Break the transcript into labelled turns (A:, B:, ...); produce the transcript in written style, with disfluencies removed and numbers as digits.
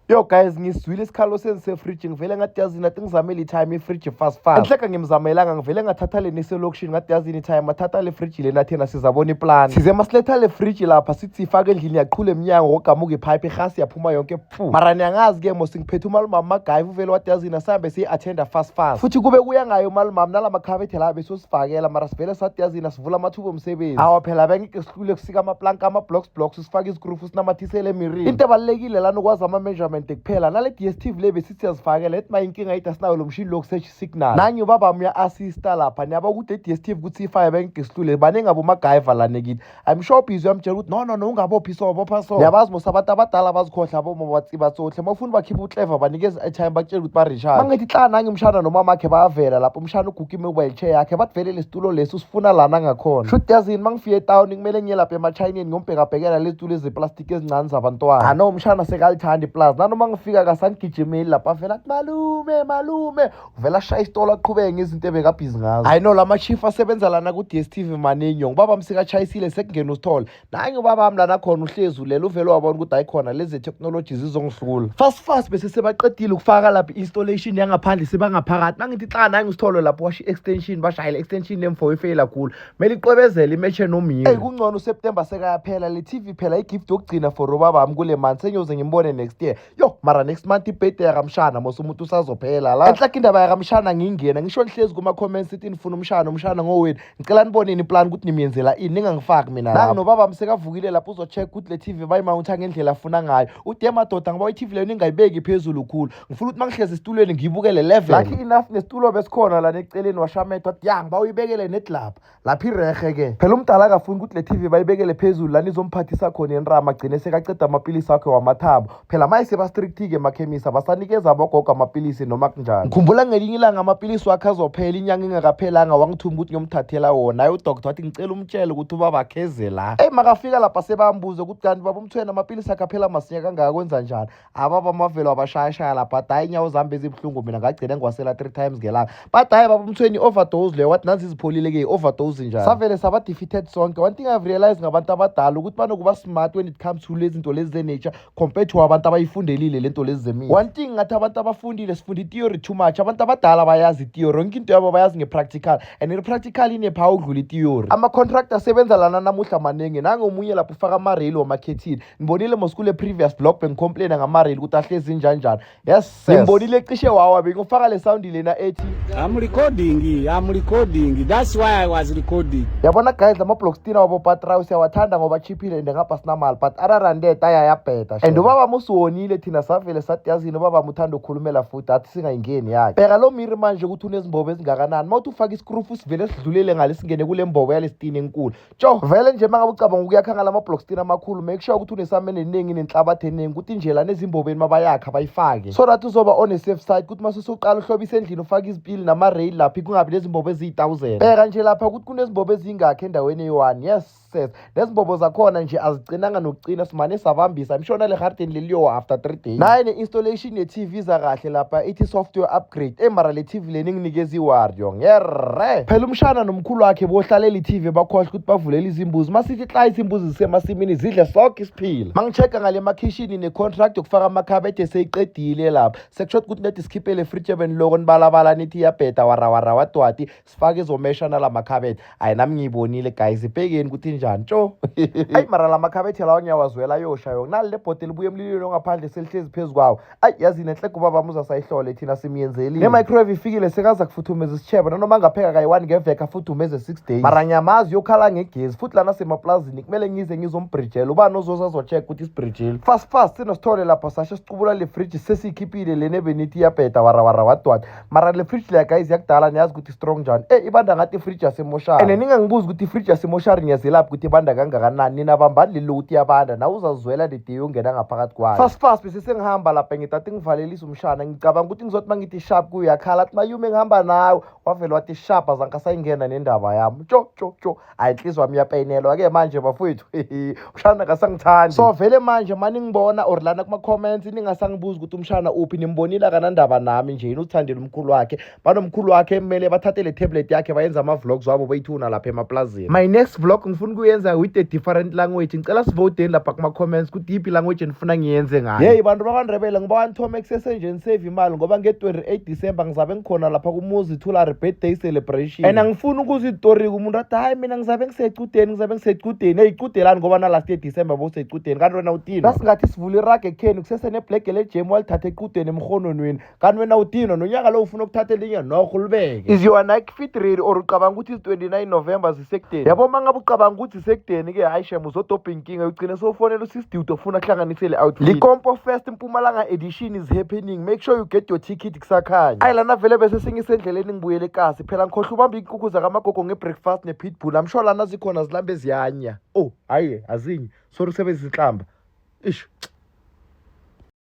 A: Yo guys, ngisizwile isikhalo senu sefriji. Ngivele ngathi, yazini, athi ngizamele i-time ifriji fast fast. Enhleka ngimzamelanga, ngivele ngathatha le niselokishini. Ngathi, yazini, i-time athatha le friji lena, thina sizabona iplani. Size masiletha le friji lapha, sithi siyifake endlini, yaqhula emnyango, kogamuka iphayiphi, ihasi yaphuma yonke pfu. Mara niyangazi-ke mos, ngiphethe umalumami magayiva, uvele wathi, yazini, asihambe siyi-attenda fast fast. Futhi kube kuya ngayo umalumami nala makhabethe la besosifakela, mara sivele sathi, yazini, asivula amathuba omsebenzi. Awa phela, bengeke sihlule kusika amaplanka, ama-blocks blocks, sifake izikrufu, sinamathisele emirini. Into ebalulekile lana ukwazi ama-measurement kuphela. Nale DStv le besithi siyazifakela, ethi ma inkinga ithi asinayo lo mshini loku-search signal. Nanye ubabami uya-assista lapha, niyaba ukuthi le-DStv ukuthi siyifake bengeke sihlule. Baningi abomagayiva lana kithi. I'm sure busy uyamtshela ukuthi no, no, no, ungabophi so, bopha so. Niyabazi mos abantu abadala bazikhohlwa, aboma batsiba tsohle. Uma ufuna bakhipha uclever, banikeza i-airtime, bakutshela ukuthi ba-recharge. Mangithi tla, nange umshana nomamakhe bayavela lapho. Umshana uguga i-mobile chair yakhe, bathi vele lesitulo lesi usifuna lana ngakhona. Shuthi yazini, uma ngifike etawuni kumele ngiye lapha emachayineni, ngiyombhekabhekela lezi tulo ezeplastiki ezincane zabantwana. Ano umshana sekalithanda iplazi, nanoma ngifika kasangigijimeli lapha, avela athi, "Malume, malume." Uvela ashaya isitolo, aqhubeke ngezinto ebekabhizi ngazo. Hayi no, la machief asebenza lana ku-DStv maningi. Ngibaba msikatshayisile, sekungena usithole nange ubabami lana khona, uhlezi ulela, uvele wabona ukuthi hayi khona lezi technology zizongihlula fast fast. Bese sebaqedile ukufaka lapha i-installation yangaphandle, sebangaphakathi. Mangithi xa, nange usithole lapho washo i-extension, bashayela extension lemfo, ifeyila khulu, kumele iqwebezele imeshe nomiri. Eyi, kungcono uSeptember sekayaphela. Le TV phela i-gift yokugcina for ubabami kule month, sengiyoze ngimbone next year. Yo, mara next month ibirthday yakamshana mos, umuntu usazophela la. Enhlaka indaba yakamshana, ngingena ngisho nihlezi kuma-comments sithi nifuna umshana, umshana ngowenu. Ngicela niboneni iplan ukuthi nimyenzela ini, ningangifaki mina lapho. Nobaba msekavukile lapho, uzo-check ukuthi le TV bayimountha ngendlela afuna ngayo. Ude madoda, ngoba i-TV leyo ningayibeki phezulu khulu, ngifuna ukuthi mangihlezi esitulweni ngiyibukele level. Lucky enough nesitulo besikhona lana eceleni, washametha wathi, ya, ngiba uyibekele net lapha lapha irehe-ke. Phela umdala akafuni ukuthi le TV bayibekele phezulu lana izomphathisa khona inrama, agcine sekaceda amapilisi akhe wamathambo. Phela maye seba-strict-ke emakhemisi, abasanikeza abogogo amapilisi noma kunjani. Ngikhumbula ngelinye ilanga amapilisi wakhe azophela inyanga ingakaphelanga, wangithuma ukuthi ngiyomthathela wona. Hayi, udoctor wathi, "Ngicela umtshele ukuthi ubaba akheze la." Eyi, makafika lapha sebambuze ukuthi, "Kanti baba umthweni, amapilisi akhe aphela masinya kangaka, kwenza njani?" Ababa amavelo wabashayashaya lapha, athi, "Hayi, inyawo zami bezibuhlungu, mina ngagcina ngiwasela three times ngelanga." Bathi, "Hayi baba umthweni, i-overdose leyo." Wathi, "Nanzi izipholile-ke, i-overdose njani?" Savele saba-defeated sonke. One thing I've realized ngabantu abadala ukuthi banokuba smart when it comes to lezi zinto lezi ze-nature compared to abantu abayifundelile le nto lezi zemithi. One thing ngathi abantu abafundile sifunda i-theory too much, abantu abadala bayazi i-theory, yonke into yabo bayazi nge-practical, and i-practical ine-power ukudlula i-theory. Ama-contract asebenza lana namuhla maningi. Nangomunye lapho ufaka amareyili wamakhethini. Ngibonile mos kule previous vlog bengicomplaina ngamareyili ukuthi ahlezi njani. Yes, ngimbonile cishe wawa, bengifaka le sound lena ethi
B: I'm recording. I'm recording. That's why I was recording.
A: Yabona guys, lama-block stina wabo patraw siyawathanda ngoba chiphile and ngapha sinamali, but other than that ayayabheda. And ubaba musuwonile, thina savele sathi, yazini, ubaba muthanda ukukhulumela futhi, athi singayingeni yakhe. Bheka lo miri manje ukuthi unezimbobo ezingakanani. Uma uthi ufaka iskrufu, sivele sidlulele ngale, singene kule mbobo yalesitini enkulu. Tsho vele nje, uma ngabe ucabanga ukuyakha ngala ma-block stina amakhulu, make sure ukuthi unesamende eningi nenhlabathi eningi, ukuthi nje lana ezimbobeni mabayakha bayifake, so that uzoba on a safe side, ukuthi mase usuqala uhlobisa endlini, ufake izipili nama-rail lapha, kungabi nezimbobo eziyi-1000. Bheka nje lapha ukuthi kunezimbobo ezingakhi endaweni eyi-one. Yes, nezimbobo zakhona nje azicinanga nokucina, simane sabambisa. I'm sure nale garden leliyowa after 3 days. Naye ne-installation ye-TV iza kahle lapha, ithi software upgrade. E mara le TV leni nginikeza iwario ngerre. Phela umshana nomkhulu wakhe bohlalela i-TV, bakhohlwa ukuthi bavulela izimbuzi. Masithi xa izimbuzi zisemasimini zidle sonke isiphila. Mangi-check-a ngale emakhishini, ne-contract yokufaka amakhabethe seyiqedile lapha. Sekusho ukuthi nedi sikhiphe le fridge ebeniloko nibalabala nithi iyabheda, warawara wadwati, sifake izomesha nala makhabethe. Ayi, nami ngiyibonile guys, ibhekeni ukuthi injani. Tsho, ayi, mara la makhabethe lawa ngiyawazwela ayosha yo. Nali le bhodi libuye emlilweni ongaphandle, selihlezi phezu kwawo. Ayi, yazini, enhle ubaba uzasayihlole, thina simyenzelile. Ne-microwave ifikile, sekaza kufuthumeza isitshebo, nanoma angapheka kayi-one ngeveke, afuthumeze 6 days. Mara ngiyamazi, uyokhala ngegezi futhi lana semaplazini. Kumele ngize ngizombrijela, ubani ozoza azo-check ukuthi isibrijile fast fast. Sinosithole lapha, sasho sicubula le fridge, sesiyikhiphile lena ebenithi iyabheda, warawara wadwada. Mara le fridge leya guys yakudala, niyazi ukuthi strong njani. E ibanda ngathi ifridge yasemoshari, and ningangibuzi ukuthi ifridge yasemoshari ngiyazelaphi ukuthi ibanda kangakanani. Nina bambani leli lokuthi iyabanda, nawe uzazizwela le day yongena ngaphakathi kwayo. Fast fast bese sengihamba lapha, ngithathe ngivalelise umshana. Ngicabanga ukuthi ngizothi uma ngithi sharp kuyo, uyakhala, athi, "Mayume, ngihamba nawe." Wavele wathi sharp, azange asayingena nendaba yami. Tsho tsho tsho, hayi, inhliziyo wami iyapeyinelwa-ke manje bafowethu, umshana kasangithandi. So vele manje mani ngibona or lana kuma-comments ningasangibuzi ukuthi umshana uphi, nimbonile, akanandaba nami nje. Yena uthandela umkhulu wakhe, banomkhulu wakhe, kumele bathathe le tablet yakhe bayenze ama-vlogs wabo beyithuna lapha emaplazini. My next vlog ngifuna ukuyenza with a different language. Ngicela sivoteni lapha kuma-comments ukuthi yiphi language enifuna ngiyenze ngayo. Yeyi. Hey bantu bakwaNdebele, ngiba nithome kusesenje nisave imali, ngoba nge-28 December ngizabe ngikhona lapha kumuzi Thulare birthday celebration, and angifuni ukuzwa itori umuntu athi, "Hayi, mina ngizabe ngisecudeni, ngizabe ngisecudeni." Hey, icudelani? Ngoba na last year December bowusecudeni, kanti wena udinwa. Nasingathi sivula iraga ekheni kusese nebhlege lejemu walithatha ecudeni emrhononweni, kanti wena udinwa. Nonyaka lo ufuna ukuthatha elinye nokho ulibeke. Is your Nike fit ready, or ucabanga ukuthi izi-29 November zisekudeni? Yabo, uma ngabe ucabanga ukuthi zisekudeni-ke, hayi shem, uzodobha inkinga, ugcine sowufonela usisidude ofuna kuhlanganise le outfit. Likompo Fest Mpumalanga edition is happening. Make sure you get your ticket kusakhanya. Ayi, lana vele bese sengisendleleni ngibuyele ekasi phela, ngikhohlwa ubamba iinkukhu zakamagogo nge-breakfast ne-pitbull. I'm sure lana zikhona zilambe ziyanya. Oh hayi, azinye, sorry, usebenzisa inhlamba. Ish.